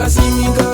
Asimi kan.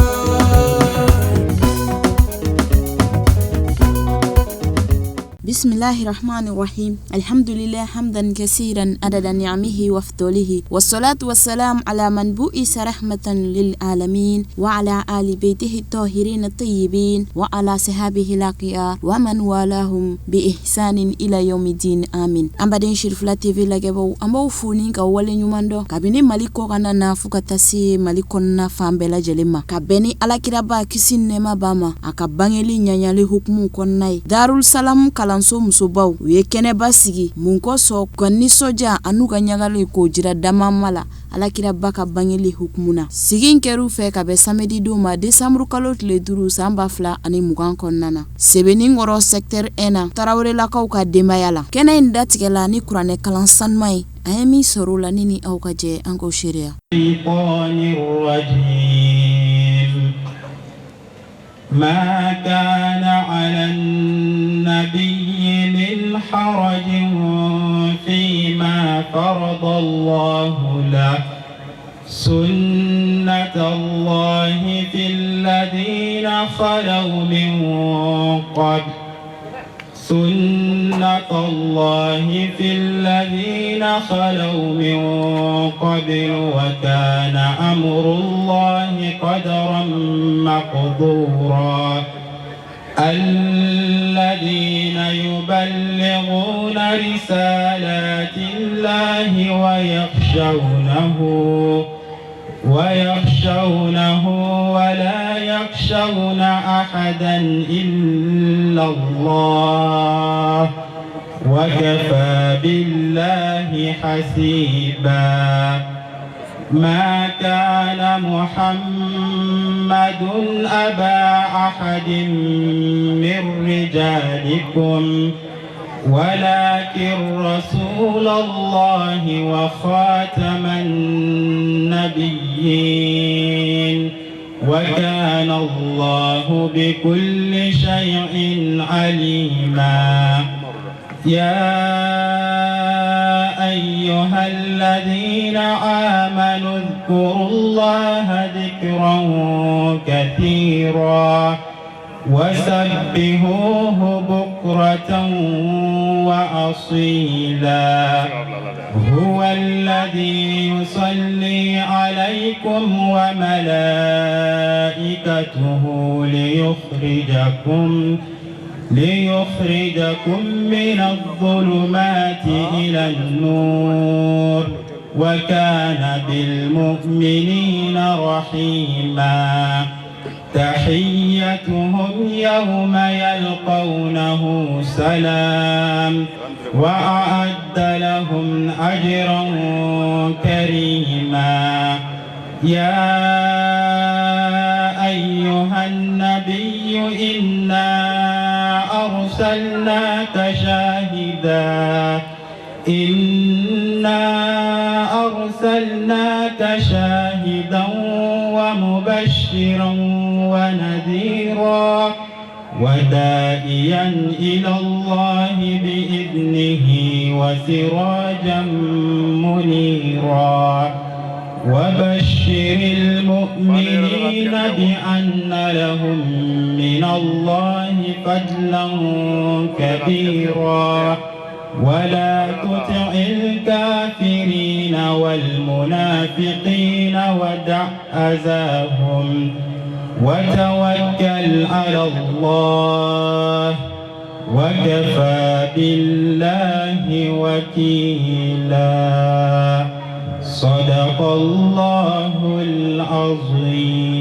Bismillahi rahmani rahim. Alhamdulillah hamdan kasiran adada ni'amihi wa fdolihi. Wassalatu wassalam ala man bu'isa rahmatan lil alamin wa ala ali baytihi tahirin tayyibin wa ala sahabihi laqiya wa man walahum bi ihsanin ila yawmiddin amin. An baden Sirifila TV lajɛbaw, an b'aw fo ni ka wale ɲuman dɔn kabini Mali kɔkanna na fo ka taa se Mali kɔnɔna fan bɛɛ lajɛlen ma, ka bɛn ni Alakiraba kisi ni nɛɛma b'a ma, a ka bangeli ɲaɲali hukumu kɔnɔna ye. Darul Salam kalanso musobaw, u ye kɛnɛba sigi mun kosɔn? Ka nisɔndiya an'u ka ɲagali k'o jira damama la Alakiraba ka bangeli hukumu na. Sigi in kɛr'u fɛ ka bɛn samedi don ma, décembre kalo tile 5 san 2020 kɔnɔna na, Sebeninkɔrɔ secteur 1 na, Tarawelelakaw ka denbaya la. Kɛnɛ in datigɛla ni kuranɛ kalan sanuma ye. An ye min sɔrɔ o la, ne ni aw ka jɛ an k'o seereya. ما كان على النبي من حرج فيما فرض الله له سنة الله في الذين خلوا من قبل سنة الله في الذين خلوا من قبل وكان أمر الله قدرا مقدورا الذين يبلغون رسالات الله ويخشونه ولا يخشون أحدا إلا الله وكفى بالله حسيبا ما كان محمد أبا أحد من رجالكم ولكن رسول الله وخاتم النبيين وكان الله بكل شيء عليما يا أيها الذين آمنوا اذكروا الله ذكرا كثيرا وسبحوه بكرة وأصيلا هو الذي يصلي عليكم وملائكته ليخرجكم من الظلمات إلى النور وكان بالمؤمنين رحيما تحيتهم يوم يلقونه سلام وأعد لهم أجرا كريما يا أيها النبي إنا أرسلناك شاهدا إنا أرسلناك شاهدا ومبشرا ونذيرا وداعيا إلى الله بإذنه وسراجا منيرا وبشر المؤمنين بأن لهم من الله فضلا كبيرا ولا تطع الكافرين والمنافقين ودع أذاهم وتوكل على الله وكفى بالله وكيلا صدق الله العظيم.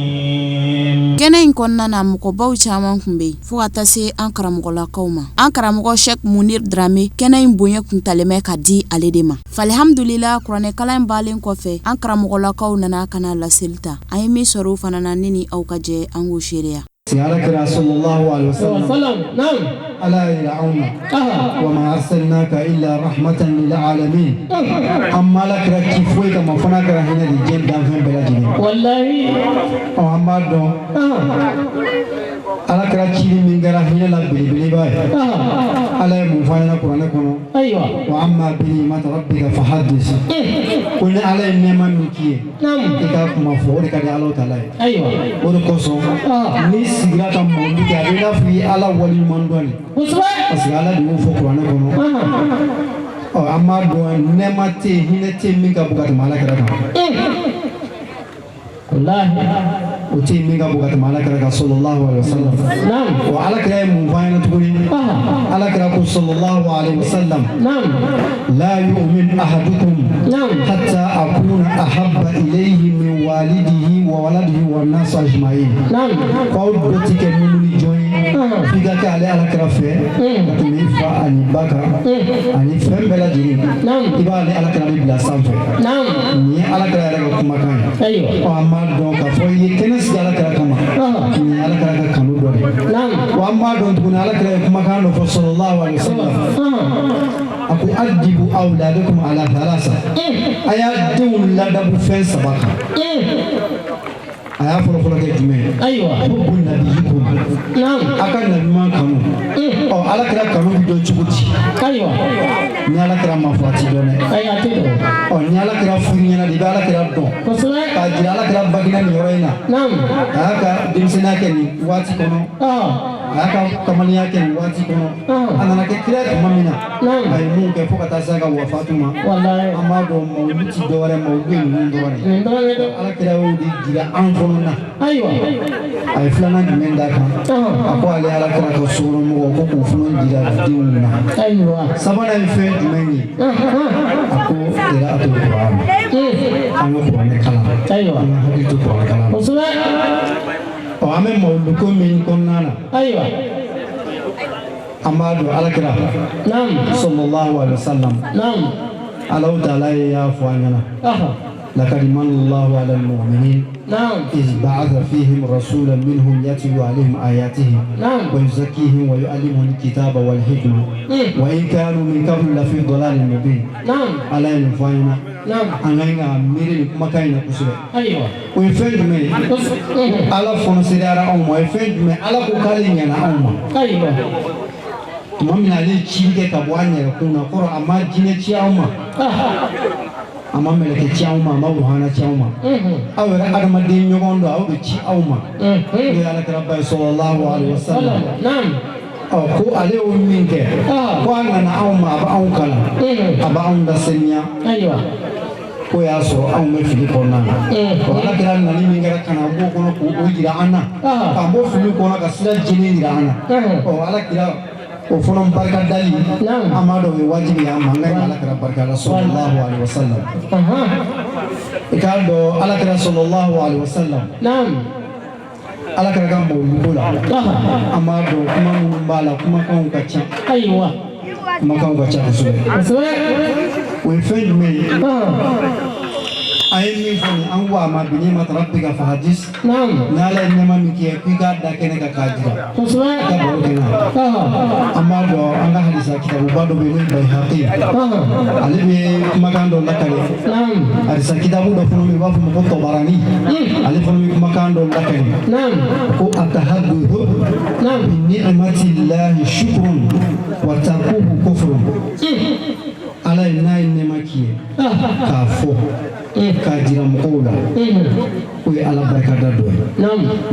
Kɛnɛ in kɔnɔna na, mɔgɔbaw caman tun bɛ yen, fo ka taa se an karamɔgɔlakaw ma. An karamɔgɔ Sheikh Munir Drame, kɛnɛ in bonya kun talen bɛ ka di ale de ma. Falhamdulila, kuranɛkalan balen kɔfɛ, an karamɔgɔlakaw nana ka na laseli ta. An ye min sɔrɔ o fana na, ne ni aw ka jɛ an k'o seereya. Ala kira sallallahu alaihi wasallam, ala yira anw na wa ma arsalnaka illa rahmatan lil alamin. An ma ala kira ci foyi kama fo n'a kɛra hinɛ de diɲɛ danfɛn bɛɛ lajɛlen. Wallahi. Ɔ, an b'a dɔn ala kira cili min kɛra hinɛ. hinɛ la belebeleba ye. Ala ye mun fɔ an ɲɛna kuranɛ kɔnɔ? Ayiwa. Wa amma bi ni'mati rabbika fahaddis. Ko ni Ala ye nɛɛma min k'i ye, i k'a kuma fɔ, o de ka di Ala taala ye. Ayiwa. O de kosɔn n'i sigira ka mawulu kɛ, a bɛ i n'a fɔ i ye Ala waleɲuman dɔn de, parce que Ala de y'o fɔ kuranɛ kɔnɔ. Ɔ, an b'a dɔn nɛɛma tɛ yen, hinɛ tɛ yen min ka bon ka tɛmɛ Ala kira kan. Wallahi. O tɛ yen min ka bon ka tɛmɛ Ala kira kan, sallallahu alaihi wasallam. Wa Ala kira ye mun fɔ an ɲɛna tuguni? Ala kira ko, sallallahu alaihi wasallam, la yu'min ahadukum hatta akuna ahabba ilayhi min walidihi wa waladihi wa nas ajma'in. K'aw dɔ ti kɛ mumuni jɔn ye f'i ka kɛ ale Ala kira fɛ ka tɛmɛ i fa ani ba kan ani fɛn bɛɛ lajɛlen. I b'ale Ala kira de bila sanfɛ. Nin ye Ala kira yɛrɛ ka kumakan ye. Ɔ, an b'a dɔn k'a fɔ i ye kɛnɛ sigi Ala kira kama, nin ye Ala kira ka kanu dɔ de ye. Wa an b'a dɔn tuguni, Ala kira ye kumakan dɔ fɔ, sallallahu alaihi wasallam, a ko addibu awladakum ala thalasa, a y'a denw ladabu fɛn saba kan. A y'a fɔlɔ-fɔlɔ kɛ jumɛn ye? Ayiwa. Hubbu nabiyikum, a ka nabiɲuman kanu. Ɔ, Ala kira kanu bɛ dɔn cogo di? Ayiwa. Ni Ala kira ma fɔ, a ti dɔn dɛ. Ayiwa, a tɛ dɔn. Ɔ, ni Ala kira furu ɲɛna de, i bɛ Ala kira dɔn k'a jira Ala kira bangena nin yɔrɔ in na, a y'a ka denmisɛnninya kɛ nin waati kɔnɔ, a y'a ka kamalenya kɛ nin waati kɔnɔ, a nana kɛ kira ye tuma min na, a ye mun kɛ fo ka taa se a ka wafatu ma. An b'a dɔn mawulu ti dɔwɛrɛ, mawulu ye ninnu dɔrɔn de ye. Ala kira y'o de jira an fɔlɔ na. Ayiwa. A ye filanan jumɛn d'a kan? A ko ale Ala kira ka sokɔnɔmɔgɔw ko k'o fana jira denw na. Ayiwa. Sabanan ye fɛn jumɛn ye? A ko qira'atul Qur'an, an ka kuranɛ kalan. Ayiwa. An ka hakili to kuranɛ kalan na. Ɔ, an bɛ mawuluko min kɔnɔna na, Ayiwa. an b'a dɔn Ala kira, sallallahu alaihi wasallam, Alahu taala ye y'a fɔ an ɲɛna: laqad manna Allahu ala al-mu'minin إذ بعث فيهم رسولا منهم يتلو عليهم آياته ويزكيهم ويعلمهم الكتاب والحكمة وإن كانوا من قبل لفي ضلال مبين. Ala ye nin fɔ an ɲɛna. An ka ɲi ka miiri nin kumakan in na kosɛbɛ. Ayiwa. O ye fɛn jumɛn ye? Ala fɔnɔsereyara anw ma. O ye fɛn jumɛn? Ala ko k'ale ɲɛna anw ma. Ayiwa. Tuma min na ale ye cili kɛ ka bɔ an yɛrɛ kun na, kɔrɔ a ma jinɛ ci anw ma, a ma mɛlɛkɛ ci anw ma, a ma ruhana ci anw ma, aw yɛrɛ adamaden ɲɔgɔn dɔ aw bɛ ci aw ma, n'o ye Alakiraba ye, sallallahu alaihi wasallam. Ɔ, ko ale y'o min kɛ, ko a nana anw ma, a bɛ anw kalan, a bɛ anw lasaniya. Ayiwa. Ko y'a sɔrɔ anw bɛ fili kɔnɔna na. Ɔ, Alakira nali min kɛra ka na b'o kɔnɔ k'o jira an na, k'an bɔ fili kɔnɔ ka sira jɛlen jira an na. Ɔ, Alakira o fana barika dali, an b'a dɔn o ye wajibi ye an ma. An ka ɲi Alakira barika la, sallallahu alaihi wasallam. I k'a dɔn Alakira, sallallahu alaihi wasallam, Alakira ka mawuluko la, an b'a dɔn kuma minnu b'a la, kumakanw ka ca. Ayiwa. Kumakanw ka ca kosɛbɛ. O ye fɛn jumɛn ye? A ye min fɔ nin, an ko a ma bi ni'mati rabbika fahadis. Ni Ala ye nɛɛma min k'i ye, k'i k'a da kɛnɛ kan k'a jira, i ka baro kɛ n'a ye. An b'a dɔn an ka hadisa kitabuba dɔ bɛ yen, n'o ye Bayhaqi, ale bɛ kumakan dɔ lakale. Hadisa kitabu dɔ fana bɛ yen, u b'a fɔ o ma ko Tabarani, ale fana bɛ kumakan dɔ lakale ko atahadduth bi ni'mati llahi shukrun wa tarkuhu kufrun. Ala ye n'a ye nɛɛma k'i ye, k'a fɔ k'a jira mɔgɔw la, o ye Ala barikada dɔ ye.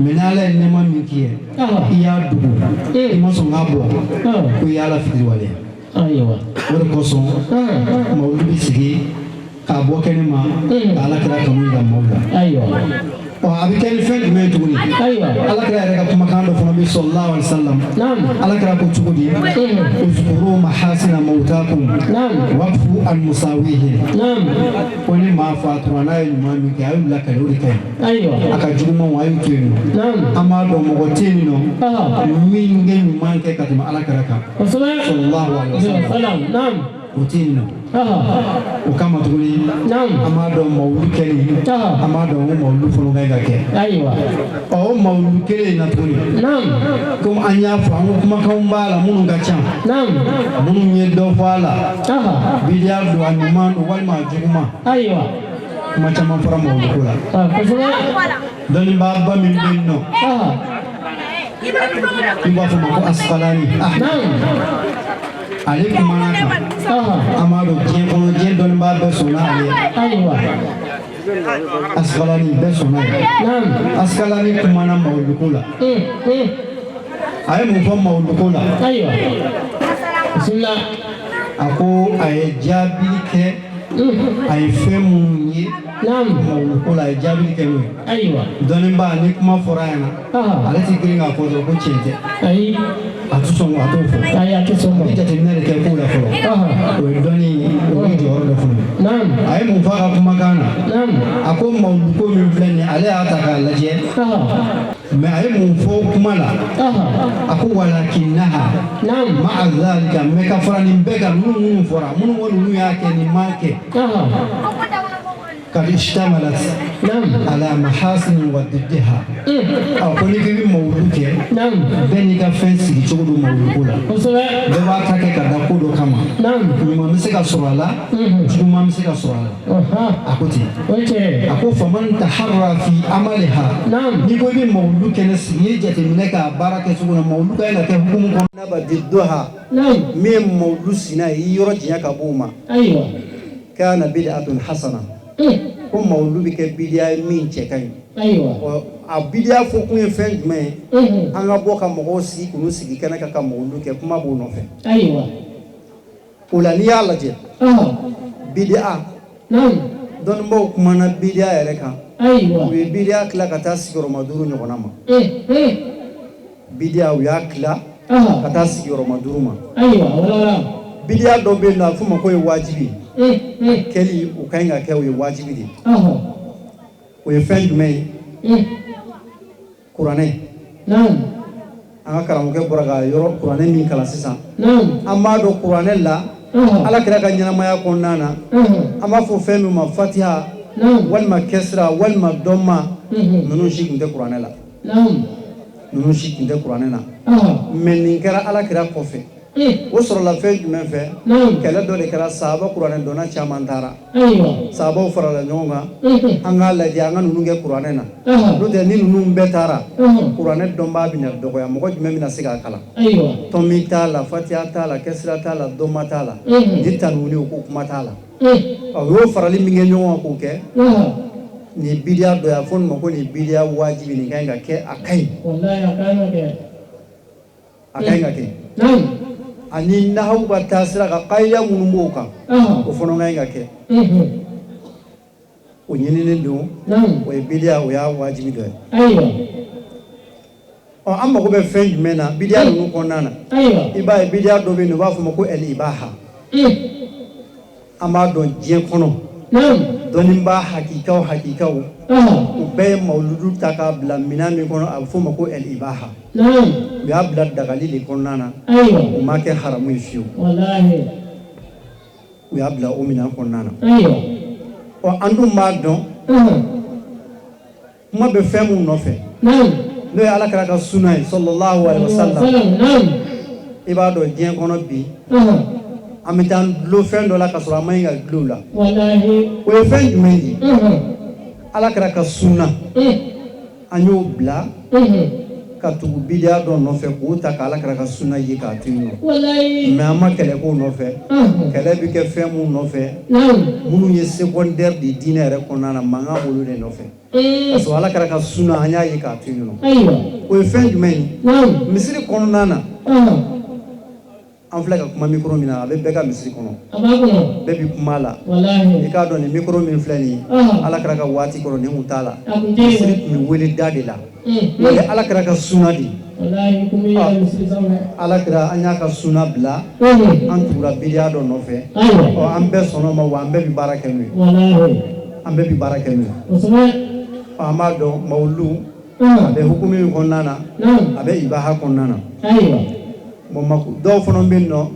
Mɛ ni Ala ye nɛɛma min k'i ye, i y'a dogo, i ma sɔn k'a bɔ, ko i ye Ala fitiriwale. Ayiwa. O de kosɔn mawulu bɛ sigi k'a bɔ kɛnɛ ma ka Ala kira kanu jira maaw la. Ayiwa. Ɔ, a bɛ kɛ ni fɛn jumɛn ye tuguni? Ayiwa. Ala kira yɛrɛ ka kumakan dɔ fana bɛ, sallallahu alaihi wasallam. Ala kira ko cogo di? Uzkuru mahasina mautakum waqfu al musawihi. Ko ni maa fatura, n'a ye ɲuman min kɛ, a y'u lakale, o de ka ɲi. Ayiwa. A ka jugumanw, a y'u to yen nɔ. An b'a dɔn mɔgɔ tɛ yen nɔ min bɛ ɲuman kɛ ka tɛmɛ Ala kira kan, sallallahu alaihi wasallam. O tɛ yen nɔ. O kama tuguni, an b'a dɔn mawulu kɛli, an b'a dɔn ko mawulu fana ka ɲi ka kɛ. Ayiwa. Ɔ, o mawulu kelen in na tuguni, komi an y'a fɔ, an ko kumakanw b'a la minnu ka ca, minnu ye dɔ fɔ a la, bidiya don, a ɲuman don walima a juguman. Ayiwa. Kuma caman fɔra mawulu ko la. Dɔnnibaaba min bɛ yen nɔ, N'u b'a fɔ ma ko Askalani. Ale kumana kan. An b'a dɔn diɲɛ kɔnɔ, diɲɛ dɔnnibaa bɛɛ sɔnna ale ye. Askalani bɛɛ sɔnna ye. Askalani kumana mawuluko la. A ye mun fɔ mawuluko la? A ko a ye jaabili kɛ, a ye fɛn minnu ye mawuluko la, a ye jaabili kɛ n'o ye. Dɔnnibaa, ni kuma fɔra a ɲɛna, ale tɛ girin k'a fɔ dɔrɔn ko tiɲɛ tɛ. A tɛ sɔn, a t'o fɔ. A bɛ jateminɛ de kɛ kow la fɔlɔ. O ye dɔnni, o ye jɔyɔrɔ dɔ fana ye. A ye mun fɔ a ka kumakan na? A ko mawuluko min filɛ nin ye, ale y'a ta k'a lajɛ. Mais a ye mun fɔ kuma la? A ko walakinnaha ma'a zalika, mais ka fara nin bɛɛ kan, ninnu minnu fɔra, minnu ko ninnu y'a kɛ, nin m'a kɛ, kad ishtamalat ala mahasin wa diddiha. A ko n'i k'i bɛ mawulu kɛ, bɛɛ n'i ka fɛn sigi cogo don mawuluko la. Bɛɛ b'a ta kɛ ka da ko dɔ kama. Ɲuman bɛ se ka sɔrɔ a la, juguman bɛ se ka sɔrɔ a la. A ko ten. A ko faman taharra fi amaliha, n'i ko i bɛ mawulu kɛnɛ sigi, i ye jateminɛ k'a baara kɛ cogo la, mawulu ka ɲi ka kɛ hukumu kɔnɔ. Naba didduha, min ye mawulu sina ye, i yɔrɔ janya ka bɔ o ma. Kana bid'atun hasana, ko mawulu bɛ kɛ bidiya ye min cɛ ka ɲi. A bidiya fɔ kun ye fɛn jumɛn ye? An ka bɔ ka mɔgɔw sigi k'u sigi kɛnɛ kan ka mawulu kɛ, kuma b'o nɔfɛ. O la, n'i y'a lajɛ, bidiya, dɔnnibaw kumana bidiya yɛrɛ kan. U ye bidiya tila ka taa sigiyɔrɔma 5 ɲɔgɔnna ma. Bidiya, u y'a tila ka taa sigiyɔrɔma 5 ma. Bidiya dɔ bɛ yen nɔ, a bɛ f'o ma k'o ye wajibi ye. Kɛli, o ka ɲi ka kɛ, o ye wajibi de ye. O ye fɛn jumɛn ye? Kuranɛ. An ka karamɔgɔkɛ bɔra ka yɔrɔ kuranɛ min kalan sisan, an b'a dɔn kuranɛ la, Ala kira ka ɲɛnamaya kɔnɔna na, an b'a fɔ fɛn min ma fatiha walima kɛsira walima dɔnma, ninnu si tun tɛ kuranɛ la. Ninnu si tun tɛ kuranɛ na. Mais nin kɛra Ala kira kɔfɛ. O sɔrɔla fɛn jumɛn fɛ? Kɛlɛ dɔ de kɛra, sahaba kuranɛ dɔnna caman taara, sahabaw farala ɲɔgɔn kan, an k'a lajɛ, an ka ninnu kɛ kuranɛ na, n'o tɛ ni ninnu bɛɛ taara, kuranɛ dɔnbaa bɛna dɔgɔya, mɔgɔ jumɛn bɛna se k'a kalan? Tɔnmi t'a la, fatiha t'a la, kɛsira t'a la, dɔnma t'a la, ni tanuni o ko kuma t'a la. Ɔ, u y'o farali min kɛ ɲɔgɔn kan k'o kɛ nin bidiya dɔ ye, a fɔ nin ma ko nin bidiya wajibi, nin ka ɲi ka kɛ, a ka ɲi, a ka ɲi ka kɛ. Ani nahawu ka taasira ka kayida minnu b'o kan, o fana ka ɲi ka kɛ, o ɲininen don. O ye bidiya, o y'a wajibi dɔ ye. Ɔ, an mago bɛ fɛn jumɛn na bidiya ninnu kɔnɔna na? I b'a ye, bidiya dɔ bɛ yen, u b'a fɔ o ma ko el ibaha. An b'a dɔn diɲɛ kɔnɔ, dɔnnibaa hakikaw hakikaw, u bɛɛ ye mawuludu ta k'a bila minɛn min kɔnɔ, a bɛ f'o ma ko el ibaha. U y'a bila dagali de kɔnɔna na, u ma kɛ haramu ye fiyewu. U y'a bila o minɛn kɔnɔna na. Ɔ, an dun b'a dɔn, kuma bɛ fɛn mun nɔfɛ, n'o ye Ala kira ka suna ye, sallallahu alaihi wasallam. I b'a dɔn diɲɛ kɔnɔ bi, an bɛ taa dulon fɛn dɔ la ka sɔrɔ an ma ɲi ka dulon o la. O ye fɛn jumɛn ye? Ala kira ka suna, an y'o bila ka tugu bidiya dɔ nɔfɛ, k'o ta ka Ala kira ka suna ye k'a to yen nɔ. Mais an ma kɛlɛ k'o nɔfɛ. Kɛlɛ bɛ kɛ fɛn mun nɔfɛ, minnu ye secondaire de diinɛ yɛrɛ kɔnɔna na, mankan b'olu de nɔfɛ, ka sɔrɔ Ala kira ka suna, an y'a ye k'a to yen nɔ. O ye fɛn jumɛn ye? Misiri kɔnɔna na, an filɛ ka kuma micro min na, a bɛ bɛɛ ka misiri kɔnɔ, bɛɛ bɛ kuma la. I k'a dɔn, nin micro min filɛ nin ye, Ala kira ka waati kɔnɔ, nin kun t'a la. Misiri tun bɛ wele da de la. O ye Ala kira ka suna de ye. Ala kira, an y'a ka suna bila, an tugura bidiya dɔ nɔfɛ. Ɔ, an bɛɛ sɔnna o ma wa, an bɛɛ bɛ baara kɛ n'o ye, an bɛɛ bɛ baara kɛ n'o ye. Ɔ, an b'a dɔn mawulu a bɛ hukumu min kɔnɔna na, a bɛ ibaha kɔnɔna na. Bon, dɔw fana bɛ yen nɔ,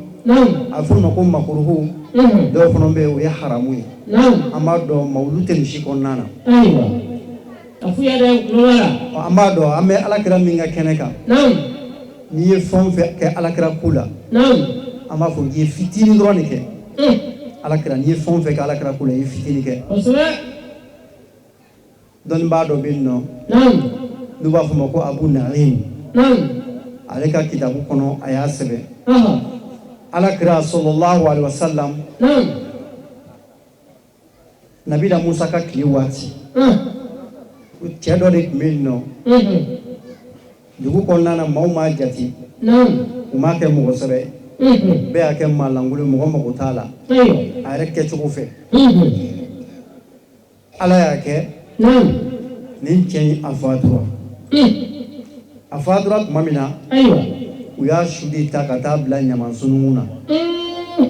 a bɛ f'o ma ko makuruhu. Dɔw fana bɛ yen, o ye haramu ye. An b'a dɔn mawulu tɛ nin si kɔnɔna na. An b'a dɔn, an bɛ Ala kira min ka kɛnɛ kan, n'i ye fɛn o fɛn kɛ Ala kira ko la, an b'a fɔ k'i ye fitinin dɔrɔn de kɛ. Ala kira, n'i ye fɛn o fɛn kɛ Ala kira ko la, i ye fitinin kɛ. Dɔnnibaa dɔ bɛ yen nɔ, n'u b'a fɔ o ma ko Abu Naim. Ale ka kitabu kɔnɔ a y'a sɛbɛn. Ala kira sallallahu alaihi wasallam. Nabila Musa ka tile waati. Cɛ dɔ de tun bɛ yen nɔ. Dugu kɔnɔna na maaw m'a jate. U m'a kɛ mɔgɔ sɛbɛ. Bɛɛ y'a kɛ maa lankolon mɔgɔ mago t'a la. A yɛrɛ kɛcogo fɛ. Ala y'a kɛ. Nin cɛ in a fatura. A fatura tuma min na. U y'a su de ta ka taa bila ɲaman sununkun na.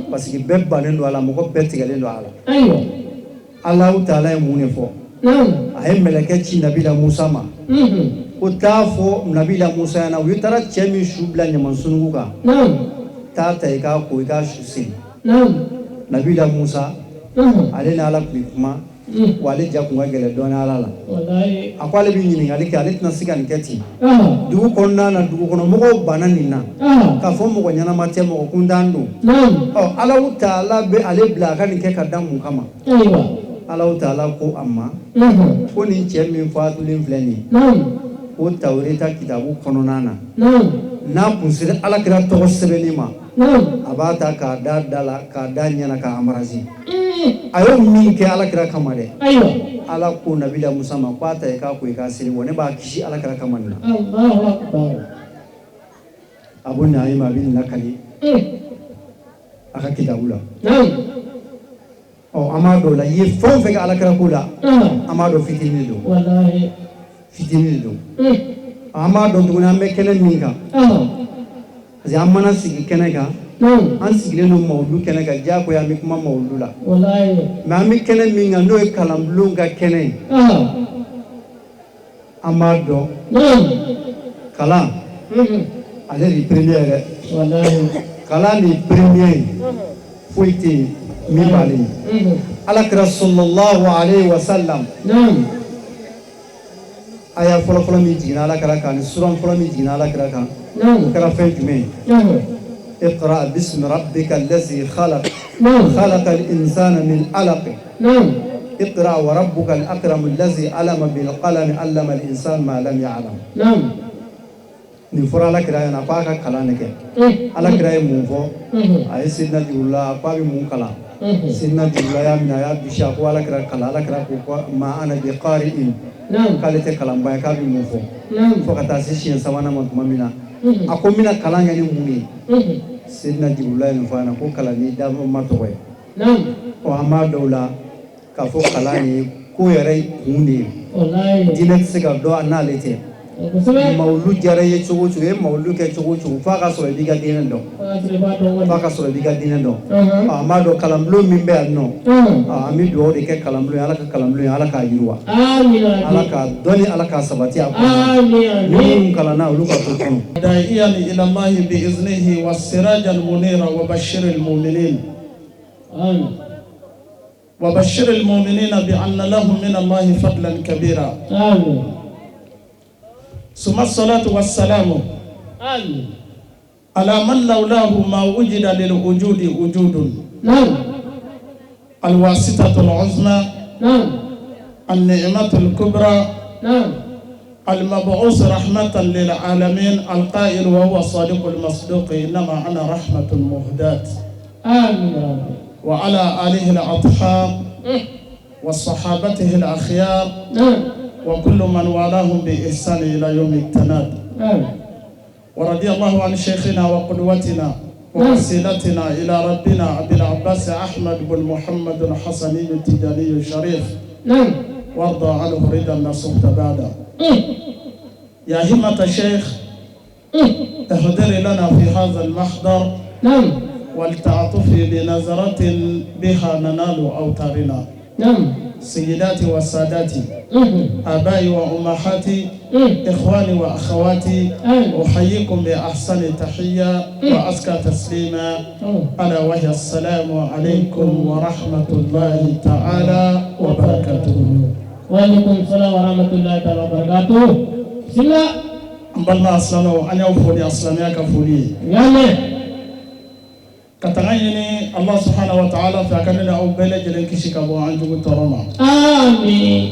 Parce que bɛɛ bannen don a la, mɔgɔ bɛɛ tigɛlen don a la. Alahu taala ye mun de fɔ? A ye mɛlɛkɛ ci Nabila Musa ma. Ko taa fɔ Nabila Musa ɲɛna, u taara cɛ min su bila ɲaman sununkun kan. Taa ta i k'a ko i k'a su seli. Nabila Musa, ale ni Ala tun bɛ kuma. Wa ale ja kun ka gɛlɛn dɔɔnin Ala la. A ko ale bɛ ɲininkali kɛ, ale tɛna se ka nin kɛ ten. Dugu kɔnɔna na, dugu kɔnɔ mɔgɔw banna nin na. K'a fɔ mɔgɔ ɲɛnama tɛ, mɔgɔ kuntan don. Ɔ Alahu taala bɛ ale bila a ka nin kɛ ka da mun kama? Alahu taala ko a ma ko nin cɛ min fatulen filɛ nin ye, ko Tawureta kitabu kɔnɔna na, n'a kun sera Ala kira tɔgɔ sɛbɛnni ma, a b'a ta k'a da da la, k'a da ɲɛna, k'a embrasser. A y'o min kɛ Ala kira kama dɛ, Ala ko Nabila Musa ma k'a ta i k'a ko i k'a seli, wa ne b'a kisi Ala kira kama nin na. Abu Naim a bɛ nin lakali a ka kitabu la. Ɔ an b'a dɔn o la, i ye fɛn o fɛn kɛ Ala kira ko la, an b'a dɔn fitinin de don. Fitinin de don. An b'a dɔn tuguni an bɛ kɛnɛ min kan. Parce que an mana sigi kɛnɛ kan, an sigilen don mawulu kɛnɛ kan, diyagoya an bɛ kuma mawulu la. Mais an bɛ kɛnɛ min kan, n'o ye kalanbulon ka kɛnɛ ye, an b'a dɔn kalan ale de ye premier yɛrɛ. Kalan de ye premier ye, foyi tɛ yen min b'ale ye. Ala kira sallallahu alaihi wa sallam, aya fɔlɔfɔlɔ min jiginna Ala kira kan, ni suran fɔlɔ min jiginna Ala kira kan, o kɛra fɛn jumɛn ye? اقرأ باسم ربك الذي خلق خلق الإنسان من علق اقرأ وربك الأكرم الذي علم بالقلم علم الإنسان ما لم يعلم. Nin fɔra Ala kira ɲɛna k'a ka kalan de kɛ. Ala kira ye mun fɔ? A ye Sidina Jibirila, a ko a bɛ mun kalan? Sidina Jibirila y'a minɛ, a y'a bisi, a ko Ala kira kalan. Ala kira ko ma ana bi qari'in, k'ale tɛ kalanba ye, k'a bɛ mun fɔ? Fo ka taa se siɲɛ sabanan ma tuma min na, a ko n bɛna kalan kɛ ni mun ye? Sidina Jibirila ye nin fɔ a ɲɛna ko kalan ni ma tɔgɔ ye. Ɔ an b'a dɔw la k'a fɔ kalan ye ko yɛrɛ kun de ye. Diinɛ tɛ se ka dɔn n'ale tɛ. Mawulu diyara i ye cogo o cogo, i ye mawulu kɛ cogo o cogo, f'a ka sɔrɔ i b'i ka diinɛ dɔn. F'a ka sɔrɔ i b'i ka diinɛ dɔn. An b'a dɔn kalanbulon min bɛ yan nɔ, an bɛ dugawu de kɛ kalanbulon ye, Ala ka kalanbulon ye, Ala k'a yiriwa. Ala k'a dɔnni, Ala k'a sabati a kɔnɔ. Ni minnu kalanna, olu ka to kɔnɔ. داعيا إلى الله بإذنه والسراج المنير وبشر المؤمنين وبشر المؤمنين بأن لهم من الله فضلا كبيرا. ثم الصلاة والسلام على من لولاه ما وجد للوجود وجود. الواسطة العظمى، النعمة الكبرى، المبعوث رحمة للعالمين، القائل وهو الصادق المصدوق: إنما أنا رحمة مهداة. وعلى آله الأطهار وصحابته الأخيار وكل من والاهم بإحسان إلى يوم التناد. ورضي الله عن شيخنا وقدوتنا ووسيلتنا إلى ربنا أبي العباس أحمد بن محمد الحسني التجاني الشريف، وارضى عنه رضا النصوح بعد. يا همة الشيخ احضري لنا في هذا المحضر ولتعطفي بنظرة بها ننال أوتارنا. سيداتي وساداتي، آبائي وأمهاتي، إخواني وأخواتي، أحييكم بأحسن تحية وأزكى تسليما، ألا وهي السلام عليكم ورحمة الله تعالى وبركاته. وعليكم السلام ورحمة الله تعالى وبركاته. بسم الله. N balima silamɛw, an y'aw fo ni silamɛya ka foli ye. Ka tanga ɲini Allah subhanahu wa ta'ala fɛ, a ka ne ni aw bɛɛ lajɛlen kisi ka bɔ an jugu tɔɔrɔ ma. Amin.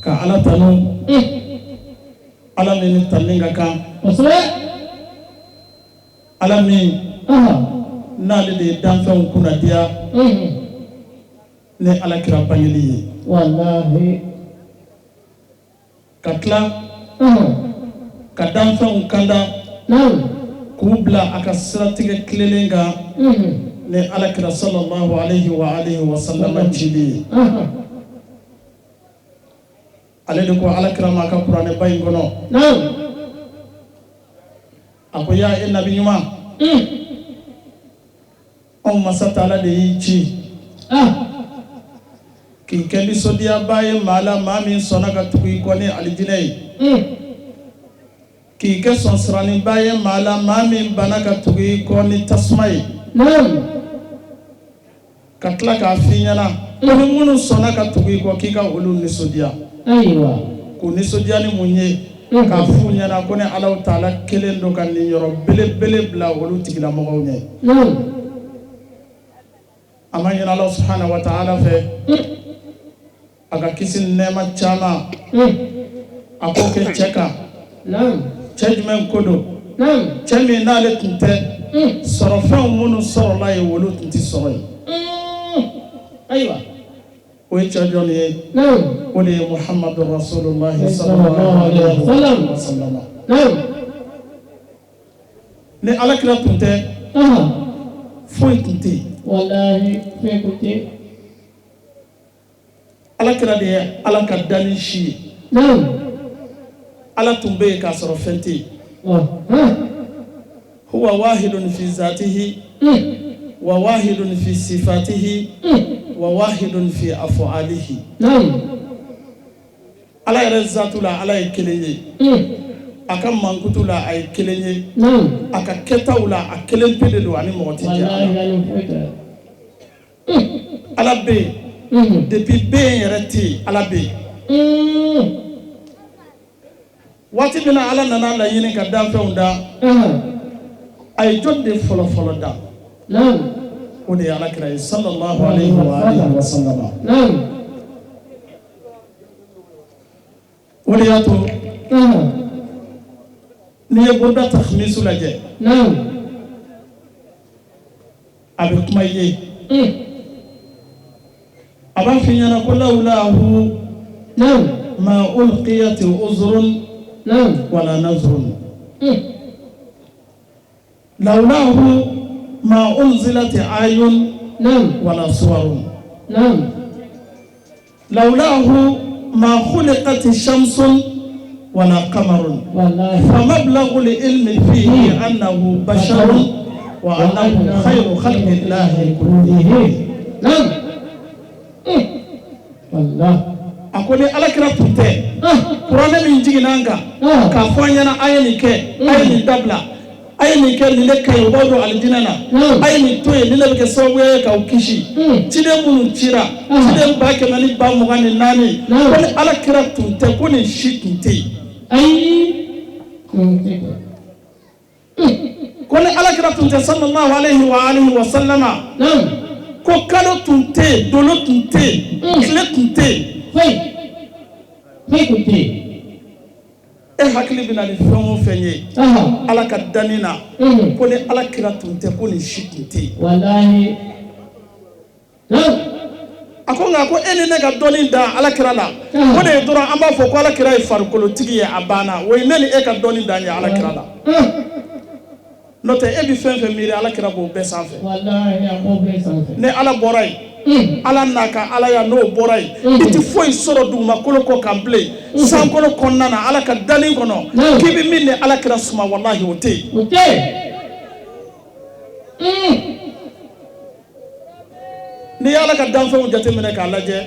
Ka Ala tanu. Ala min ni tanuni ka kan. Kosɛbɛ. Ala min n'ale de ye danfɛnw kunnadiya ni Ala kira bangeli ye. Walahi. Ka tila ka danfɛnw kanda k'u bila a ka siratigɛ tilelen kan ni Ala kira sallallahu alayhi wa alihi wa sallam cili ye. Ale de ko Ala kira ma a ka kuranɛba in kɔnɔ. A ko yaa e nabi ɲuman, anw masa taala de y'i ci k'i kɛ nisɔndiyabaa ye maa la, maa min sɔnna ka tugu i kɔ ni alijinɛ ye, k'i kɛ sɔnsiraninba ye maa la, maa min banna ka tugu i kɔ ni tasuma ye, ka tila k'a f'i ɲɛna ko ni minnu sɔnna ka tugu i kɔ k'i ka olu nisɔndiya. Ayiwa. K'u nisɔndiya ni mun ye? K'a f'u ɲɛna ko ni Alahu taala kelen don ka niyɔrɔ belebele bila olu tigilamɔgɔw ɲɛ. A ma ɲini Ala subahana wa taala fɛ a ka kisi ni nɛɛma caman a k'o kɛ cɛ kan. Cɛ jumɛn ko don? Cɛ min n'ale tun tɛ sɔrɔfɛnw minnu sɔrɔla yen, olu tun tɛ sɔrɔ yen. Ayiwa. O ye cɛ jɔn ye? O de ye Muhamadu rasulullahi sallallahu alaihi wa sallam. Ni Ala kira tun tɛ, foyi tun tɛ yen. Walahi, foyi tun tɛ yen. Ala kira de ye Ala ka danni si ye. Ala tun bɛ yen k'a sɔrɔ fɛn tɛ yen. Huwa wahidun fi zatihi wa wahidun fi sifatihi wa wahidun fi af'alihi. Ala yɛrɛ zatu la, Ala ye kelen ye. A ka mankutu la, a ye kelen ye. A ka kɛtaw la, a kelen pe de don, ani mɔgɔ tɛ jɛ a la. Ala bɛ yen depuis bɛ yen yɛrɛ tɛ yen, Ala bɛ yen. Waati min na Ala nana laɲini ka danfɛnw da, a ye jɔn de fɔlɔ fɔlɔ da? O de ye Ala kira ye sallallahu alayhi wa alihi wa sallam. O de y'a to n'i ye Burda Takhmisu lajɛ, a bɛ kuma i ye, a b'a f'i ɲɛna ko lawulahu ma ulqiyat uzrun wala nazrun, lawulahu ma unzilat ayun wala suwarun, lawulahu ma khuliqat shamsun wala qamarun, famablaghul ilmi fihi annahu basharun wa annahu khayru khalqillahi kullihim. A ko ni Ala kira tun tɛ, kuranɛ min jiginna an kan k'a fɔ an ɲɛna a ye nin kɛ, a ye nin dabila, a ye nin kɛ, nin de ka ɲi, o b'aw don alijinɛ na, a ye nin to yen, nin de bɛ kɛ sababu ye k'aw kisi. Ciden minnu cira, ciden 1224, ko ni Ala kira tun tɛ, ko nin si tun tɛ yen. Ayi. Ko ni Ala kira tun tɛ sallallahu alayhi wa alihi wa sallama, ko kalo tun tɛ yen, dolo tun tɛ yen, tile tun tɛ yen. Foyi. Foyi tun tɛ yen. E hakili bɛ na ni fɛn o fɛn ye Ala ka danni na, ko ni Ala kira tun tɛ, ko nin si tun tɛ yen. Walahi. A ko nka ko e ni ne ka dɔnni dan Ala kira la, o de ye dɔrɔn an b'a fɔ ko Ala kira ye farikolotigi ye, a banna. O ye ne ni e ka dɔnni dan ye Ala kira la. N'o tɛ e bɛ fɛn fɛn miiri, Ala kira b'o bɛɛ sanfɛ. Walahi, a b'o bɛɛ sanfɛ. Ni Ala bɔra yen, Ala n'a ka Alaya n'o bɔra yen, i tɛ foyi sɔrɔ dugumakolo kɔ kan bilen, sankolo kɔnɔna na, Ala ka danni kɔnɔ, k'i bɛ min ni Ala kira suma, walahi o tɛ yen. O tɛ yen. N'i ye Ala ka danfɛnw jateminɛ k'a lajɛ,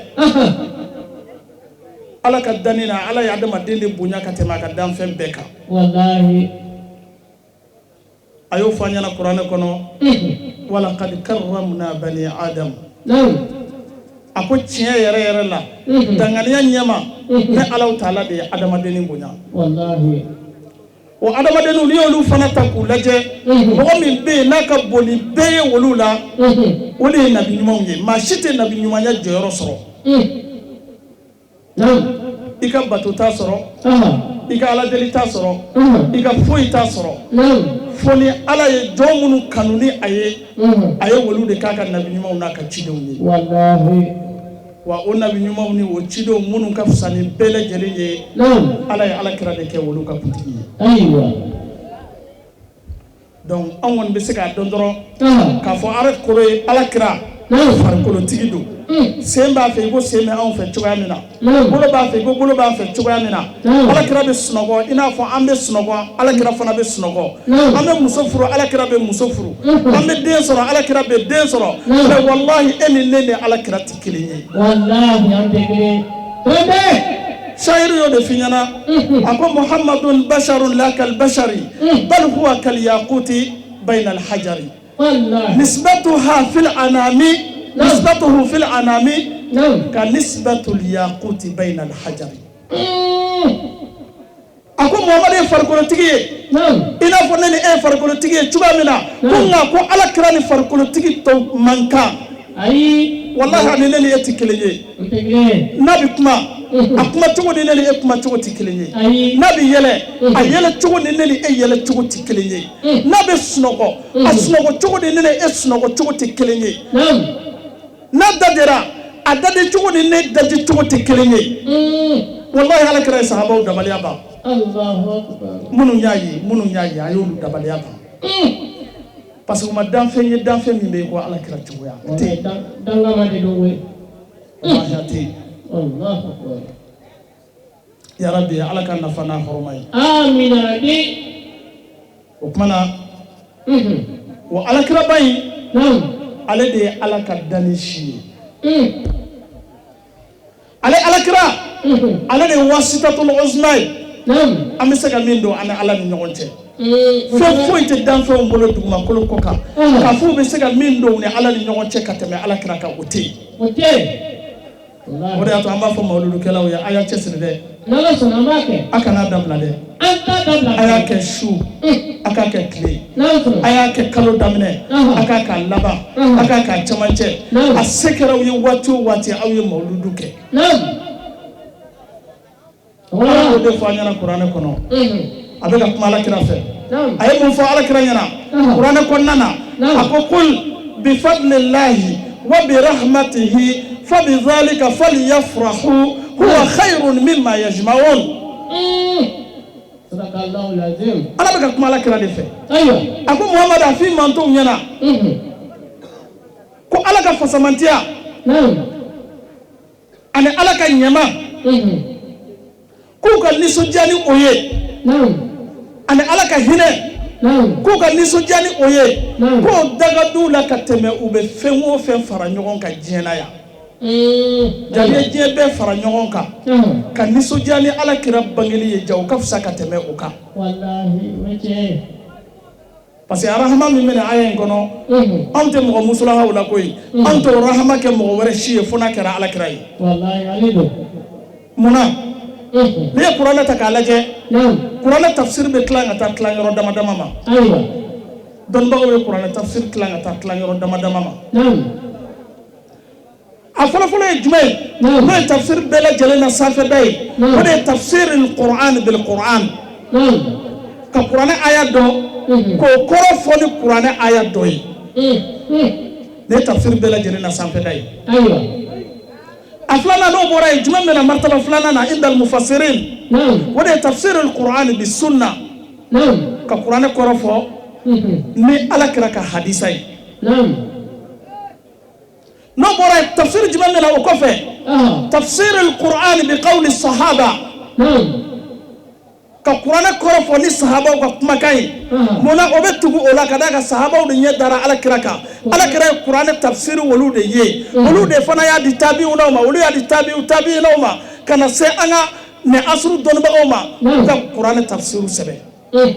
Ala ka danni na, Ala ye adamaden de bonya ka tɛmɛ a ka danfɛn bɛɛ kan. Walahi. A y'o fɔ an ɲɛna kuranɛ kɔnɔ, walaqad karramna bani adam. A ko tiɲɛ yɛrɛ yɛrɛ la, danganiya ɲɛma, ne Alahu taala de ye adamadennin bonya. Walahi. O adamadenninw, n'i y'olu fana ta k'u lajɛ, mɔgɔ min bɛ yen n'a ka bon ni bɛɛ ye olu la, o de ye nabi ɲumanw ye. Maa si tɛ nabi ɲumanya jɔyɔrɔ sɔrɔ. I ka bato t'a sɔrɔ, I ka ala deli t'a sɔrɔ, i ka foyi t'a sɔrɔ, fo ni Ala ye jɔn minnu kanu ni a ye, a ye olu de k'a ka nabi ɲumanw n'a ka cidenw ye. Wa o nabi ɲumanw ni o cidenw minnu ka fisa ni bɛɛ lajɛlen ye, Ala ye Ala kira de kɛ olu ka kuntigi ye. Donc anw kɔni bɛ se k'a dɔn dɔrɔn k'a fɔ ala koro ye Ala kira farikolotigi don. Sen b'a fɛ i ko sen bɛ anw fɛ cogoya min na, bolo b'a fɛ i ko bolo b'an fɛ cogoya min na. Ala kira bɛ sunɔgɔ i n'a fɔ an bɛ sunɔgɔ, Ala kira fana bɛ sunɔgɔ. An bɛ muso furu, Ala kira bɛ muso furu. An bɛ den sɔrɔ, Ala kira bɛ den sɔrɔ. Mais walahi, e ni ne ni Ala kira tɛ kelen ye. Walahi, an tɛ kelen. Shayiru y'o de f'i ɲɛna. A ko: Muhammadun basharun la kal bashari, bal huwa kal yaquti bayna al hajari, nisbatuha fil anami, nisbatuhu fil anami ka nisbatul yaquti bayna al hajari. A ko Muhamadu ye farikolotigi ye i n'a fɔ ne ni e ye farikolotigi ye cogoya min na. Ko nka ko Ala kira ni farikolotigi tɔw man kan. Ayi. Walahi, ani ne ni e tɛ kelen ye. N'a bɛ kuma, a kuma cogo ni ne ni e kuma cogo tɛ kelen ye. N'a bɛ yɛlɛ, a yɛlɛ cogo ni ne ni e yɛlɛ cogo tɛ kelen ye. N'a bɛ sunɔgɔ, a sunɔgɔ cogo ni ne ni e sunɔgɔ cogo tɛ kelen ye. N'a dajɛra, a daji cogo ni ne daji cogo tɛ kelen ye. Walahi, Ala kira ye sahabaw dabaliya ban. Minnu y'a ye, minnu y'a ye, a y'olu dabaliya ban, parce que u ma danfɛn ye, danfɛn min bɛ yen ko Ala kira cogoya a tɛ yen. Dangama de don koyi. Walahi, a tɛ yen. Ya Rabbi, Ala ka nafa n'a hɔrɔma ye. Amina rabbi. O tuma na, o alakiraba in, ale de ye Ala ka danni si ye. Ale alakira, ale de ye wasitatul uzma ye. An bɛ se ka min don an ni Ala ni ɲɔgɔn cɛ, fɛn foyi tɛ danfɛnw bolo dugumakolo kɔ kan k'a fɔ u bɛ se ka min don u ni Ala ni ɲɔgɔn cɛ ka tɛmɛ alakira kan, o tɛ yen. O tɛ yen. O de y'a to an b'a fɔ mawuludukɛlaw ye: a y'a cɛsiri dɛ. N'Ala sɔnna, an b'a kɛ. A kana dabila dɛ. An t'a dabila. A y'a kɛ su, a k'a kɛ tile, N'Ala sɔnna. a y'a kɛ kalo daminɛ, a k'a k'a laban, a k'a k'a cɛmancɛ. A se kɛra aw ye waati o waati, aw ye mawuludu kɛ. Ala y'o de fɔ an ɲɛna kuranɛ kɔnɔ. A bɛ ka kuma Ala kira fɛ. A ye mun fɔ Ala kira ɲɛna kuranɛ kɔnɔna na? A ko: kul bifadlillahi wa birahmatihi fabidhalika falyafrahu huwa khayrun mimma yajma'un. Ala bɛ ka kuma Ala kira de fɛ. A ko: Muhamadu, a f'i mantonw ɲɛna ko Ala ka fasamantiya ani Ala ka ɲɛma, k'u ka nisɔndiya ni o ye, ani Ala ka hinɛ, k'u ka nisɔndiya ni o ye, k'o daga d'u la ka tɛmɛ u bɛ fɛn o fɛn fara ɲɔgɔn kan diɲɛ na yan. Jaa ye diɲɛ bɛɛ fara ɲɔgɔn kan ka nisɔndiya ni Ala kira bangeli ye, ja o ka fisa ka tɛmɛ o kan, parce que arahama min bɛ aya in kɔnɔ, anw tɛ mɔgɔ musulahaw la koyi. Anw tɛ rahama kɛ mɔgɔ wɛrɛ si ye fo n'a kɛra Ala kira ye. Munna? N'i ye kuranɛ ta k'a lajɛ, kuranɛ tafsiri bɛ tila ka taa tila yɔrɔ dama dama ma. Dɔnnibagaw ye kuranɛ tafsiri tila ka taa tila yɔrɔ dama dama ma. A fɔlɔfɔlɔ ye jumɛn ye, n'o ye tafsiri bɛɛ lajɛlen na sanfɛda ye? O de ye tafsiri Qur'an bil Qur'an, ka kuranɛ aya dɔn k'o kɔrɔ fɔ ni kuranɛ aya dɔ ye. Nin ye tafsiri bɛɛ lajɛlen na sanfɛda ye. A filanan, n'o bɔra yen, jumɛn bɛna martaba filanan na indal mufassirin? O de ye tafsir al-Qur'an bi sunna, ka kuranɛ kɔrɔ fɔ ni Ala kira ka hadisa ye. N'o bɔra yen, tafsir jumɛn bɛna o kɔfɛ? Tafsir al-Qur'an bi qawli sahaba, ka kuranɛ kɔrɔ fɔ ni sahabaw ka kumakan ye. Munna o bɛ tugu o la? Ka d'a kan sahabaw de ɲɛ dara Ala kira kan. Ala kira ye kuranɛ tafsiri olu de ye, olu de fana y'a di tabi'unaw ma, olu y'a di tabi'u tabi'inaw ma, ka na se an ka nin asuru dɔnnibagaw ma, u ka kuranɛ tafsiri sɛbɛn.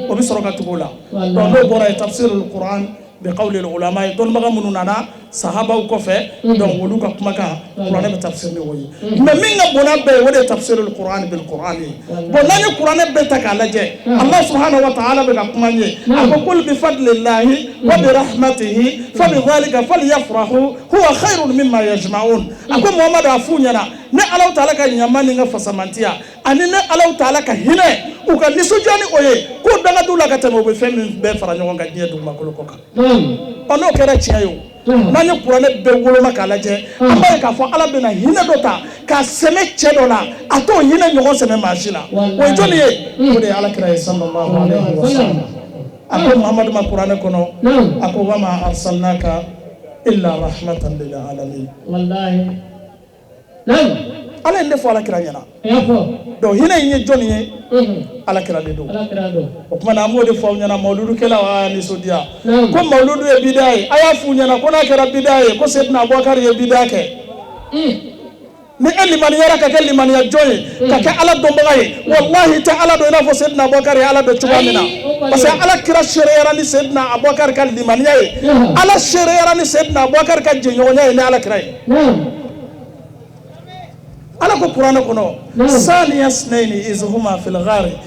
O bɛ sɔrɔ ka tugu o la. Donc n'o bɔra yen, tafsir al-Qur'an bi qawli al-ulama ye, dɔnnibaga minnu nana sahabaw kɔfɛ, donc olu ka kumakan kuranɛ bɛ tafsir ni o ye. Mais min ka bon n'a bɛɛ ye, o de ye tafsirul Qur'an bil Qur'an ye. Bon, n'an ye kuranɛ bɛɛ ta k'a lajɛ, Allah subhanahu wa ta'ala bɛ ka kuma n ye, a ko: qul bi fadlillahi wa bi rahmatihi fa bi dhalika falyafrahu huwa khayrun mimma yajma'un. A ko Muhammadu, a f'u ɲɛna, ne Alahu taala ka ɲama ni n ka fasamantiya ani ne Alahu taala ka hinɛ, u ka nisɔndiya ni o ye, k'o danga d'u la ka tɛmɛ u bɛ fɛn min bɛɛ fara ɲɔgɔn kan diɲɛ dugumakolo kɔ kan. Ɔ, n'o kɛra tiɲɛ ye, o n'an ye kuranɛ bɛɛ woloma k'a lajɛ, an b'a ye k'a fɔ Ala bɛna hinɛ dɔ ta k'a sɛmɛ cɛ dɔ la, a t'o hinɛ ɲɔgɔn sɛmɛ maa si la. O ye jɔnni ye? O de ye Ala kira ye, sallallahu alayhi wa sallam. A ko Muhamadu ma kuranɛ kɔnɔ, a ko: wama arsalnaka illa rahmatan lil alamin. Wallahi, naam. Ala ye ne fɔ Ala kira ɲɛna. A y'a fɔ. Donc hinɛ in ye jɔnni ye? Ala kira de don. Ala kira don. O tuma na, an b'o de fɔ aw ɲɛna, mawuludukɛlaw, a y'a nisɔndiya. Naam. Ko mawuludu ye bida ye, a y'a f'u ɲɛna ko n'a kɛra bida ye, ko Seydina Abubakar ye bida kɛ. Ni e limaniyara ka kɛ limaniya jɔn ye, ka kɛ Ala dɔnbaga ye, walahi, tɛ Ala dɔn i n'a fɔ Seydina Abubakar ye Ala dɔn cogoya min na. Ayi, o kɔni. Parce que Ala kira seereyara ni Seydina Abubakar ka limaniya ye. Ala seereyara ni Seydina Abubakar ka jɛɲɔgɔnya ye ni Ala kira ye. Ala ko kuranɛ kɔnɔ: saniya snaini iz huma fil ghari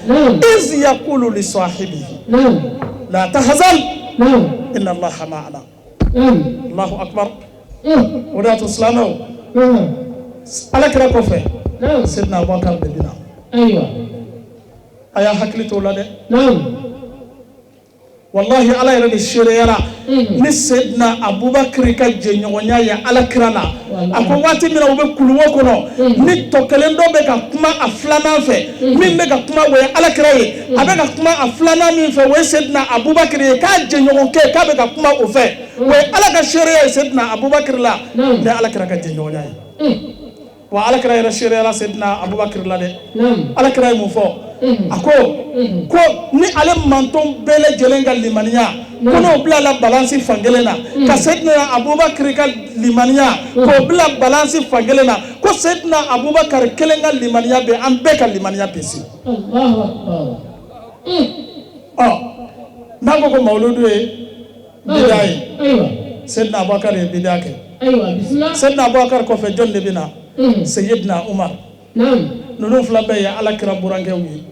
iz yaqulu li sahibihi la tahzan inna Allaha ma'ana. Allahu akbar. O de y'a to, silamɛw, Ala kira kɔfɛ, Seydina Abubakar de bɛ na. A y'a hakili t'o la dɛ. Wallahi, Ala yɛrɛ de seereyara ni Seydina Abubakar ka jɛɲɔgɔnya ye Ala kira la. A ko waati min na u bɛ kuluwo kɔnɔ, ni tɔ kelen dɔ bɛ ka kuma a filanan fɛ, min bɛ ka kuma, o ye Ala kira ye. A bɛ ka kuma a filanan min fɛ, o ye Seydina Abubakar ye, k'a jɛɲɔgɔnkɛ k'a bɛ ka kuma o fɛ. O ye Ala ka seereya ye Seydina Abubakar la ni Ala kira ka jɛɲɔgɔnya ye. Wa Ala kira yɛrɛ seereyara Seydina Abubakar la dɛ. Ala kira ye mun fɔ? A ko ko ni ale manton bɛɛ lajɛlen ka limaniya, ko n'o bilala balansi fankelen na, ka Seydina Abubakar ka limaniya k'o bila balansi fankelen na, ko Seydina Abubakar kelen ka limaniya bɛ an bɛɛ ka limaniya bisi. Allahu akbar. Ɔ, n'a ko ko mawuludu ye bida ye, Seydina Abubakar ye bida kɛ. Ayiwa, bisimilah. Seydina Abubakar kɔfɛ, jɔn de bɛ na? Seydina Umar. Ninnu fila bɛɛ ye Ala kira burankɛw ye.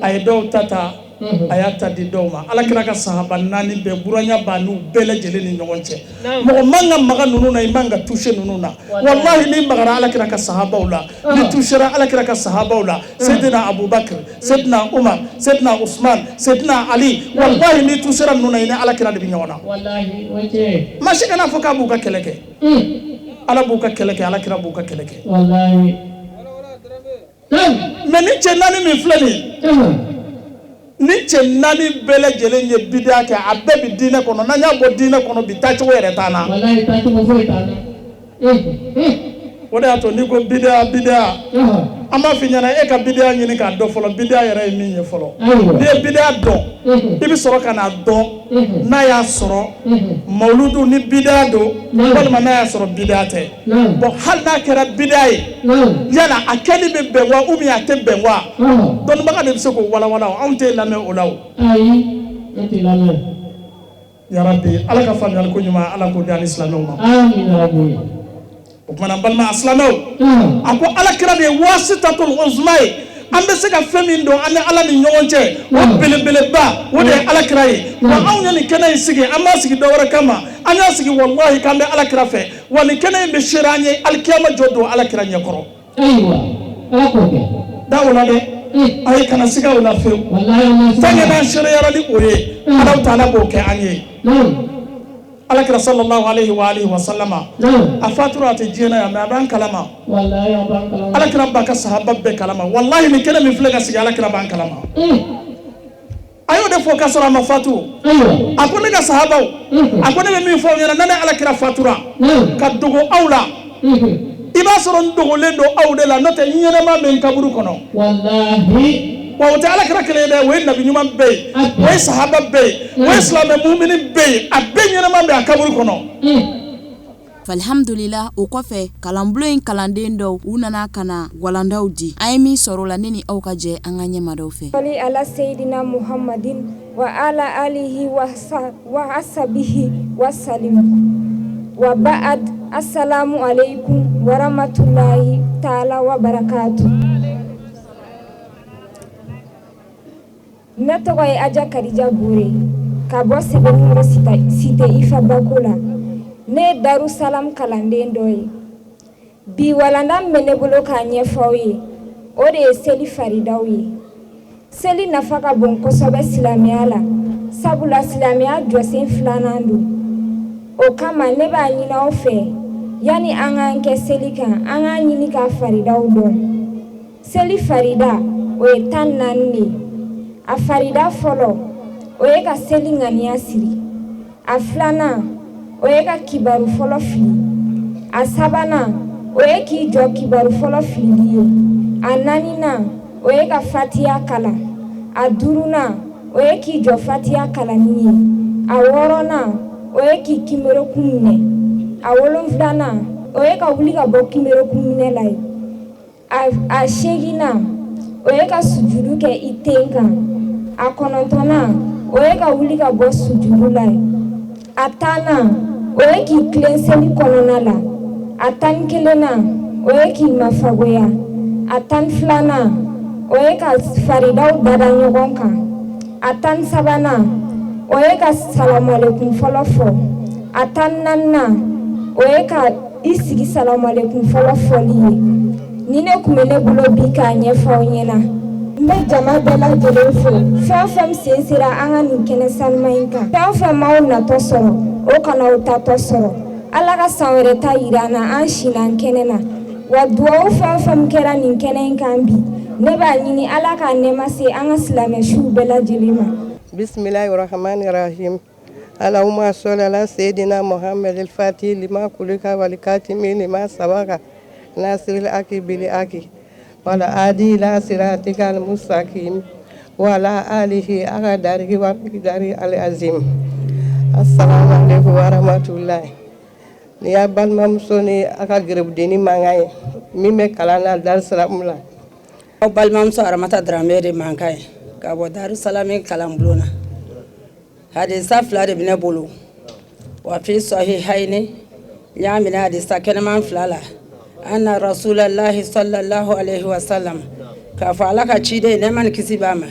A ye dɔw ta ta, a y'a ta di dɔw ma. Ala kira ka sahaba naani bɛɛ, buranya b'a n'u bɛɛ lajɛlen ni ɲɔgɔn cɛ. Mɔgɔ man ka maga ninnu na, i man ka toucher ninnu na. Walahi, n'i magara Ala kira ka sahabaw la, ni touchera Ala kira ka sahabaw la, Seydina Abubakar, Seydina Umar, Seydina Usman, Seydina Ali, walahi, n'i touchera ninnu na, i ni Ala kira de bɛ ɲɔgɔn na. Wallahi, o ye tiɲɛ ye. Maa si kana fɔ k'a b'u ka kɛlɛ kɛ. Ala b'u ka kɛlɛ kɛ, Ala kira b'u ka kɛlɛ kɛ. Wallahi, naam. Mais ni cɛ naani min filɛ nin ye, ni cɛ naani bɛɛ lajɛlen ye bidaa kɛ, a bɛɛ bi diinɛ kɔnɔ. N'an y'a bɔ diinɛ kɔnɔ bi, taacogo yɛrɛ t'an na. Wallahi, taacogo foyi t'an na. O de y'a to n'i ko bidaa, bidaa, an b'a f'i ɲɛna, e ka bidaa ɲini k'a dɔn fɔlɔ, bidaa yɛrɛ ye min ye fɔlɔ. N'i ye bidaa dɔn, i bɛ sɔrɔ ka n'a dɔn n'a y'a sɔrɔ mawuludu ni bidaa don, walima n'a y'a sɔrɔ bidaa tɛ. Bon, hali n'a kɛra bidaa ye, yala a kɛli bɛ bɛn wa, ou bien a tɛ bɛn wa? Dɔnnibaga de bɛ se k'o walawala o, anw t'e lamɛn o la o. Ayi, an t'i lamɛn. Yarabi, Ala ka faamuyali ko ɲuman, Ala k'o di ani silamɛw ma. Amina rabi. O kumana, n balima silamɛw, a ko Ala kira de ye wasitatul uzma ye. An bɛ se ka fɛn min dɔn an ni Ala ni ɲɔgɔn cɛ, o belebeleba, o de ye Ala kira ye. Wa anw ye nin kɛnɛ in sigi, an b'a sigi dɔ wɛrɛ kama? An y'a sigi, walahi, k'an bɛ Ala kira fɛ. Wa nin kɛnɛ in bɛ seere an ye alikiyama jɔ don Ala kira ɲɛkɔrɔ. Ayiwa, Ala k'o kɛ. Da o la dɛ, ayi, kana siga o la fewu. Wallahi, an ma siga. Fɛn kɛ n'an seereyara ni o ye, Ala taala b'o kɛ an ye. Ala kira sallallahu alayhi wa alihi wa sallama, a fatura, a tɛ diɲɛ na yan, mais a b'an kalama. Wallahi, a b'an kalama. Ala kira b'a ka sahaba bɛɛ kalama. Wallahi, nin kɛnɛ min filɛ ka sigi, Ala kira b'an kalama. A y'o de fɔ k'a sɔrɔ a ma fatu. A ko ne ka sahabaw, a ko ne bɛ min fɔ aw ɲɛna, ne Ala kira fatura ka dogo aw la, i b'a sɔrɔ n dogolen don aw de la, n'o tɛ n ɲɛnɛma bɛ n kaburu kɔnɔ. Wallahi. Wa o tɛ Ala kira kelen ye dɛ, o ye nabi ɲuman bɛɛ ye, o ye sahaba bɛɛ ye, o ye silamɛ mumini bɛɛ ye, a bɛɛ ɲɛnɛma bɛ a kaburu kɔnɔ. Alhamdulila. O kɔfɛ, kalanbulon in kalanden dɔw, u nana ka na walandaw di. An ye min sɔrɔ o la, ne ni aw ka jɛ an ka ɲɛmadaw fɛ. صل على سيدنا محمد وعلى آله وأصحابه وسلم. Wa ba'ad, assalamu alaikum wa rahmatullahi ta'ala wa barakatuh. Ne tɔgɔ ye Aja Kadija Bure ka bɔ Sebenikɔrɔ cité Ifa Bako la. Ne ye Darusalam kalanden dɔ ye. Bi walanda min bɛ ne bolo k'a ɲɛfɔ aw ye, o de ye seli faridaw ye. Seli nafa ka bon kosɛbɛ silamɛya la, sabula silamɛya jɔsen filanan don. O kama ne b'a ɲini aw fɛ, yanni an k'an kɛ seli kan, an k'a ɲini ka faridaw dɔn. Seli farida, o ye 14 de ye. A farida fɔlɔ, o ye ka seli ŋaniya siri. A filanan, o ye ka kibaru fɔlɔ fili. A sabanan, o ye k'i jɔ kibaru fɔlɔ filili ye. A naaninan, o ye ka fatiya kalan. A duurunan, o ye k'i jɔ fatiya kalanni ye. A wɔɔrɔnan, o ye k'i kinberekun minɛ. A wolonfilanan, o ye ka wuli ka bɔ kinberekun minɛ la ye. A seeginnan, o ye ka sujudu kɛ i ten kan. A kɔnɔntɔnnan, o ye ka wuli ka bɔ sujudu la ye. A tannan, o ye k'i tilen seli kɔnɔna la. A 11nan, o ye k'i mafagoya. A 12nan, o ye ka faridaw dada ɲɔgɔn kan. A 13nan, o ye ka salamalekun fɔlɔ fɔ. A 14nan, o ye ka i sigi salamalekun fɔlɔ fɔli ye. Ni ne tun bɛ ne bolo bi k'a ɲɛfɔ aw ɲɛna. N bɛ jama bɛɛ lajɛlen fo, fɛn o fɛn sen sera an ka nin kɛnɛ sanuman in kan. Fɛn o fɛn m'aw natɔ sɔrɔ, o kana aw tatɔ sɔrɔ. Ala ka san wɛrɛ ta yira an na, an si n'an kɛnɛ na. Wa duwawu fɛn o fɛn kɛra nin kɛnɛ in kan bi, ne b'a ɲini Ala k'a nɛɛma se an ka silamɛ suw bɛɛ lajɛlen ma. Bismillahi rahmani rahim. Allahumma salli ala sayyidina Muhammad al-Fatih lima kulika wal katimi lima sabaka nasiril aki bil aki wala adi ila siratika al-mustaqim wala alihi aqdarihi wa miqdari al-azim. Assalamu alaikum wa rahmatullahi. Ni y'a balimamuso ni a ka gerebudenni mankan ye min bɛ kalan na Darusalam la. Aw balimamuso Aramata Daramɛ de mankan ye ka bɔ Darusalam kalanbulon na. Hadisa fila de bɛ ne bolo. Wa fi sahihaini, n y'a minɛ hadisa kɛnɛman fila la. Anna rasulallahi sallallahu alaihi wa sallam, k'a fɔ Ala ka ciden nɛɛma ni kisi b'a ma.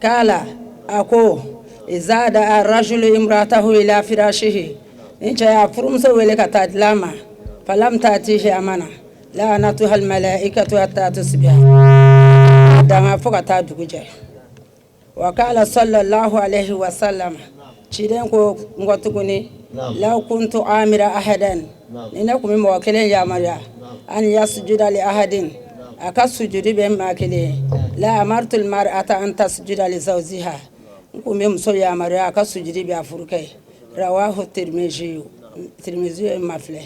K'ala a ko iza da'a rajulu imratahu ila firashihi, ni cɛ y'a furumuso wele ka taa dilan ma, falam ta'tihi amana la'anatuha almalaikatu hatta tusbiha, danga fo ka taa dugu jɛ. Wa k'ala sallallahu alaihi wa sallam, ciden ko n kɔ tuguni, law kuntu amira ahadan, ni ne tun bɛ mɔgɔ kelen yamaruya, an yasjuda li ahadin, a ka sujudi bɛ maa kelen, la amartu almar'ata an tasjuda li zawjiha, n kun bɛ muso yamaruya a ka sujudi bɛ a furukɛ ye. Rawahu Tirmizi, Tirmizi ye mafilɛ.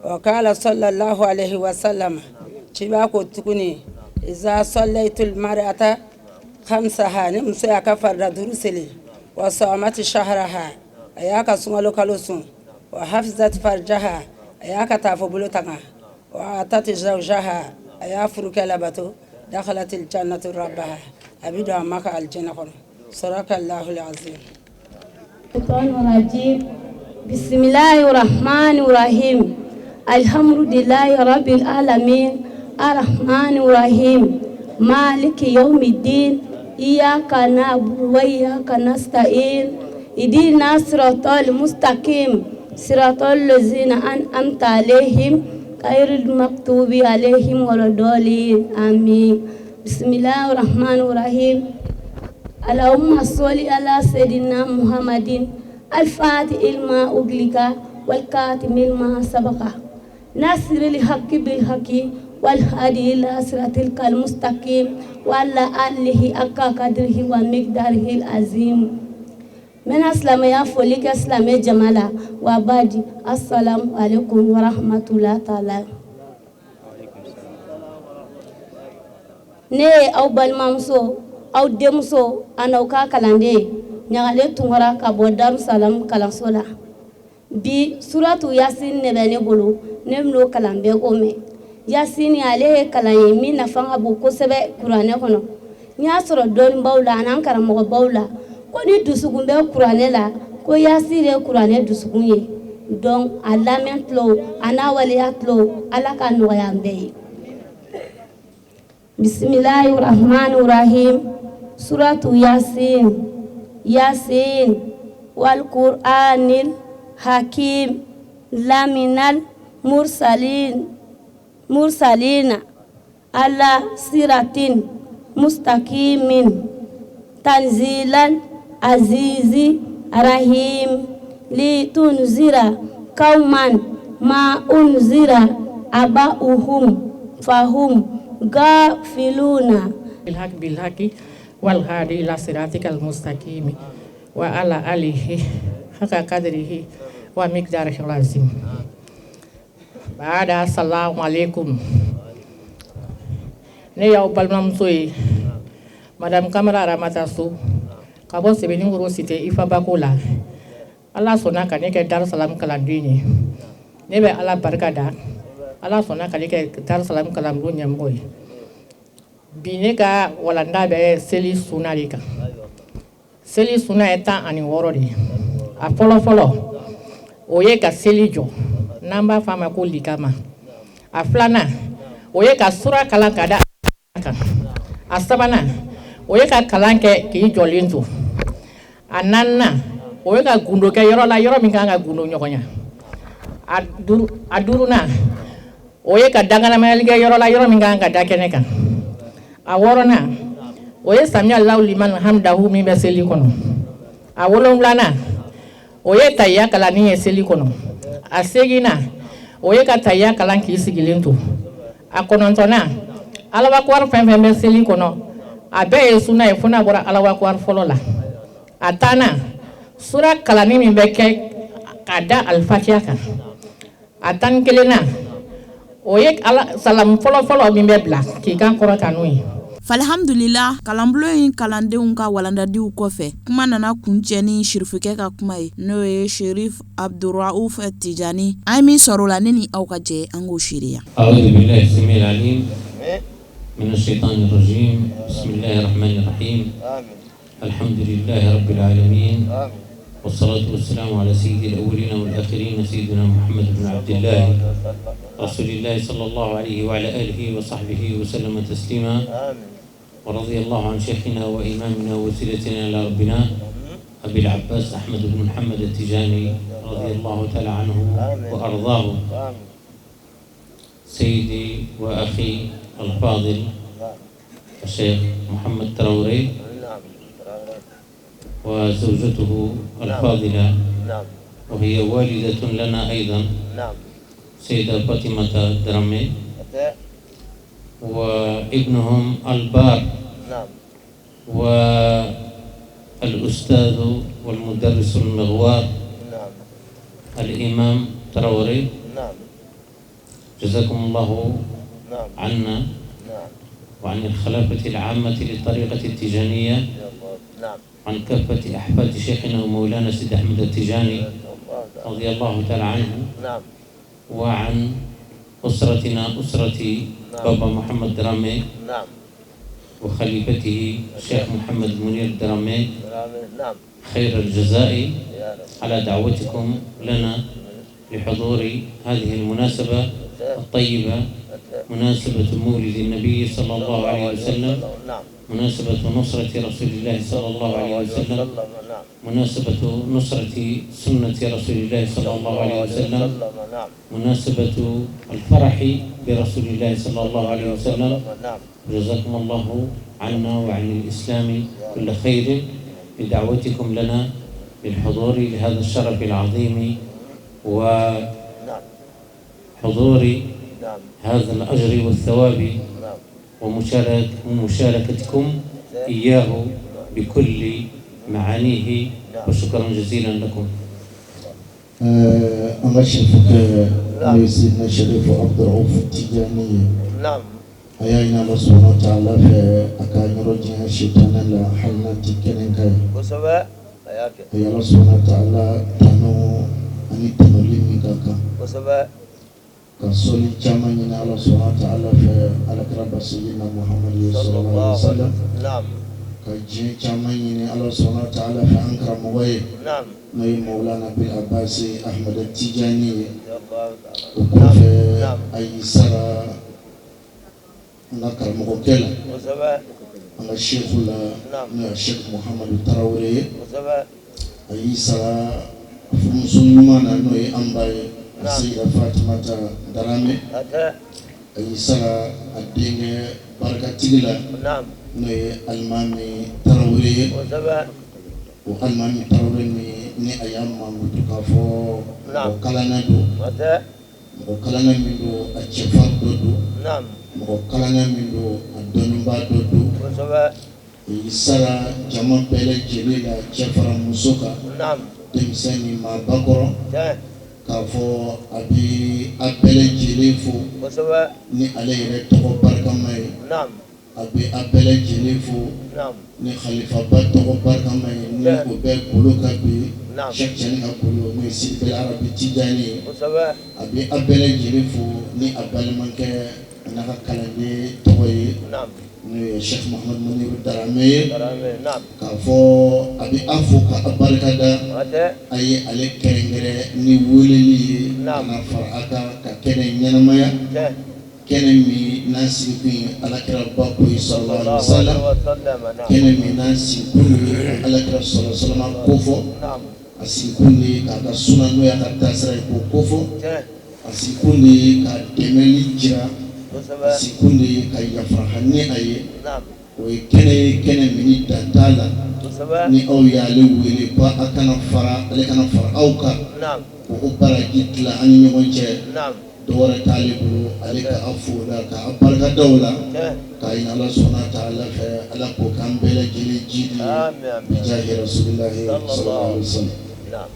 Wa k'ala sallallahu alaihi wa sallam, ciba ko tuguni, iza sallaytu almar'ata khamsaha, ni muso y'a ka farida duuru seli, wa samati shahraha, a y'a ka sunkalo kalo sun, wa hafizat farjaha, a y'a ka taafo bolo tanga, wa atati zawjaha, a y'a furukɛ labato, dakhalatil jannatu rabbaha, a bɛ don a ma ka alijinɛ kɔnɔ. Sadakallahu alazim. Bismillahi rahmani rahim. Alhamdulillahi rabbil alamin. Arrahmani rahim. Maliki yawmiddin. Iyyaka na'budu wa iyyaka nasta'in. Ihdina siratal mustaqim. Siratal ladzina an'amta alaihim ghayril maghdubi alaihim waladdallin. Amin. Bismillahir rahmanir rahim. Allahumma salli ala sayyidina Muhammadin al-Fatih lima ughliqa wal khatimi lima sabaqa nasiril haqqi bil haqqi wal hadi ila siratikal mustaqim wa ala alihi haqqa qadrihi wa miqdarihi azim. N bɛna silamɛya foli kɛ silamɛ jama la. Wa badi, assalamu alaikum wa rahmatullahi ta'ala. Ne ye aw balimamuso, aw denmuso an'aw ka kalanden Ɲagalen Tunkara ka bɔ Darusalam kalanso la. Bi suratu Yasin de bɛ ne bolo, ne bɛn'o kalan bɛɛ ko mɛn. Yasin ale ye kalan ye min nafa ka bon kosɛbɛ kuranɛ kɔnɔ. N y'a sɔrɔ dɔnnibaw la an'an karamɔgɔbaw la ko ni dusukun bɛ kuranɛ la, ko Yasin de ye kuranɛ dusukun ye. Donc a lamɛn tulo a n'a waleya tulo, Ala ka nɔgɔya an bɛɛ ye. Bisimilahi rahmani rahim. Suratu Yasin. Yasin wal Qur'anil hakim laminal mursalin mursalina ala siratin mustaqimin tanzilan azizi rahim litunzira kauman ma unzira aba'uhum fahum gafiluna. Bilhaq bilhaqi wal hadi ila siratikal mustaqimi wa ala alihi haka kadrihi wa miqdarihil azim. Baada assalamu alaikum. Ne y'aw balimamuso ye, Madame Kamara Ramata So, ka bɔ Sebenikɔrɔ Cité Ifabako la. Ala sɔnna ka ne kɛ Darussalam kalanden ye. Ne bɛ Ala barika da. Ala sɔnna ka ne kɛ Darussalam kalanbulon ɲɛmɔgɔ ye. Bi ne ka walanda bɛ seli suna de kan. Seli suna ye 16 de ye. A fɔlɔ fɔlɔ, o ye ka seli jɔ, n'an b'a fɔ a ma ko likama. A filanan, o ye ka sura kalan ka da a kan. A sabanan, o ye ka kalan kɛ k'i jɔlen to. A naaninan, o ye ka gundo kɛ yɔrɔ la, yɔrɔ min kan ka gundo ɲɔgɔn ya. A duurunan, o ye ka danganamali kɛ yɔrɔ la, yɔrɔ min kan ka da kɛnɛ kan. A wɔɔrɔnan, o ye samiya lahu liman hamdahu min bɛ seli kɔnɔ. A wolonwulanan, o ye tahiya kalanni ye seli kɔnɔ. A seginnan, o ye ka tahiya kalan k'i sigilen to. A kɔnɔntɔnnan, alabakuwari fɛn fɛn bɛ seli kɔnɔ, a bɛɛ ye suna ye fo n'a bɔra alabakuwari fɔlɔ la. A tannan, sura kalanni min bɛ kɛ ka da alifatiya kan. A 11nan, o ye salamu fɔlɔ fɔlɔ min bɛ bila k'i kan kɔrɔta n'o ye. Falhamdulila, kalanbulon in kalandenw ka walandadiw kɔfɛ, kuma nana kuncɛ ni sirifukɛ ka kuma ye, n'o ye Sherif Abdurauf Tijani. An ye min sɔrɔ o la, ne ni aw ka jɛ an k'o seereya. أعوذ بالله السميع العليم من الشيطان الرجيم. بسم الله الرحمن الرحيم. الحمد لله رب العالمين، والصلاة والسلام على سيد الأولين والآخرين، سيدنا محمد بن عبد الله رسول الله صلى الله عليه وعلى آله وصحبه وسلم تسليما. ورضي الله عن شيخنا وإمامنا ووسيلتنا إلى ربنا أبي العباس أحمد بن محمد التجاني رضي الله تعالى عنه وأرضاه. سيدي وأخي الفاضل الشيخ محمد تراوري وزوجته الفاضلة، وهي والدة لنا أيضا، سيدة فاطمة درامي، وابنهم البار، والأستاذ والمدرس المغوار الإمام تراوري. جزاكم الله عنا وعن الخلافة العامة للطريقة التجانية، عن كافة أحفاد شيخنا ومولانا سيد أحمد التجاني رضي الله تعالى عنه، وعن أسرتنا، أسرة بابا محمد درامي وخليفته الشيخ محمد منير درامي، خير الجزاء على دعوتكم لنا لحضور هذه المناسبة الطيبة، مناسبة مولد النبي صلى الله عليه وسلم، مناسبة نصرة رسول الله صلى الله عليه وسلم، مناسبة نصرة سنة رسول الله صلى الله عليه وسلم، مناسبة الفرح برسول الله صلى الله عليه وسلم. جزاكم الله عنا وعن الإسلام كل خير بدعوتكم لنا للحضور لهذا الشرف العظيم وحضور هذا الأجر والثواب ومشاركتكم إياه بكل معانيه، وشكرا جزيلا لكم. أنا شرفك سيدنا شريف عبد الرؤوف التجاني. نعم. أيانا الله سبحانه وتعالى في أكاين رجع الشيطان لا حلنا تكلم كاي. وسبا أياك. أيا الله سبحانه وتعالى تنو أني تنو لي ميكاكا. وسبا. كسولي جامعنا الله سبحانه وتعالى في على كرب سيدنا محمد صلى الله عليه وسلم. نعم. كجي جامعنا الله سبحانه وتعالى في أنكر karamɔgɔ ye, n'o ye Mawulana Bil Abasi Ahmada Tijani ye. O kɔfɛ a y'i sara an ka karamɔgɔkɛ la, an ka seku la, n'o ye Sɛki Muhamadu Tarawele ye. A y'i sara furumuso ɲuman na, n'o ye an ba ye Seyida Fatumata Darame. A y'i sara a denkɛ barikatigi la, n'o ye Alimami Tarawele ye. O Alimami Tarawele min ni a y'a mankutu k'a fɔ mɔgɔ kalannen don, mɔgɔ kalannen min don, a cɛfarin dɔ don, mɔgɔ kalannen min don, a dɔnnibaa dɔ don. A y'i sara jama bɛɛ lajɛlen la, cɛ fara muso kan, denmisɛn ni maabakɔrɔ, k'a fɔ a bɛ a bɛɛ lajɛlen fo ni ale yɛrɛ tɔgɔ barikama ye. A bɛ a bɛɛ lajɛlen fo ni khalifaba tɔgɔ barikama ye, ni o bɛ golo kan bi, Sɛki Tijani ka golo, n'o ye Sidi Bel Arabi Tijani ye. A bɛ a bɛɛ lajɛlen fo ni a balimakɛ a n'a ka kalanden tɔgɔ ye, n'o ye Sɛki Muhamadu Muniru Darame ye, k'a fɔ a bɛ a fo ka a barika da. A ye ale kɛrɛnkɛrɛn ni weleli ye ka na fara a kan ka kɛnɛ ɲɛnamaya, kɛnɛ min n'a sigikun ye alakira ba ko ye sallallahu alaihi wasallam, kɛnɛ min n'a sigikun ye alakira sallallahu alaihi wasallam kofɔ, a sigikun de ye k'a ka suna n'o y'a ka taasira ye k'o kofɔ, a sigikun de ye ka dɛmɛli jira, a sigikun de ye ka yafa ni a ye. O ye kɛnɛ ye, kɛnɛ min ni dan t'a la. Ni aw y'ale wele ko a kana fara ale kana fara aw kan, ko o baraji tila an ni ɲɔgɔn cɛ, dɔ wɛrɛ t'ale bolo, ale ka aw fo la, ka aw barika da o la, k'a ɲini Ala subahana taala fɛ, Ala k'o k'an bɛɛ lajɛlen jidi ye, bijahi rasulilahi sallallahu alaihi wasallam.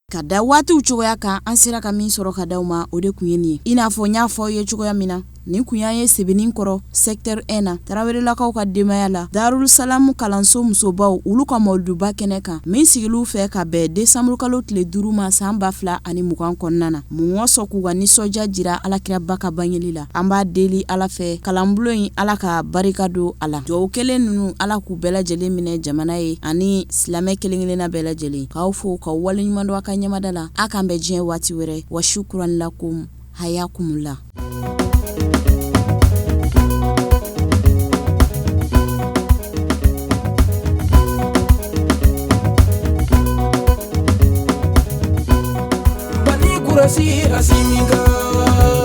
Ka da waatiw cogoya kan, an sera ka min sɔrɔ ka d'aw ma, o de tun ye nin ye. I n'a fɔ n y'a fɔ aw ye cogoya min na, nin kun y'an ye Sebeninkɔrɔ secteur 1 na, Tarawelelakaw ka denbaya la, Darusalamu kalanso musobaw olu ka mawuluduba kɛnɛ kan, min sigil'u fɛ ka bɛn desanburukalo tile 5 ma san 2020 kɔnɔna na. Mun sɔn k'u ka nisɔndiya jira alakiraba ka bangeli la. An b'a deli Ala fɛ, kalanbulon in, Ala ka barika don a la. Dugawu kelen ninnu, Ala k'u bɛɛ lajɛlen minɛ jamana ye ani silamɛ kelen-kelenna bɛɛ lajɛlen. K'aw fo k'aw waleɲuman dɔn a ka ɲɛmada la. A k'an bɛn diɲɛ waati wɛrɛ. Wa shukran lakum hayakumullah. Bani kurasi Asimi kan.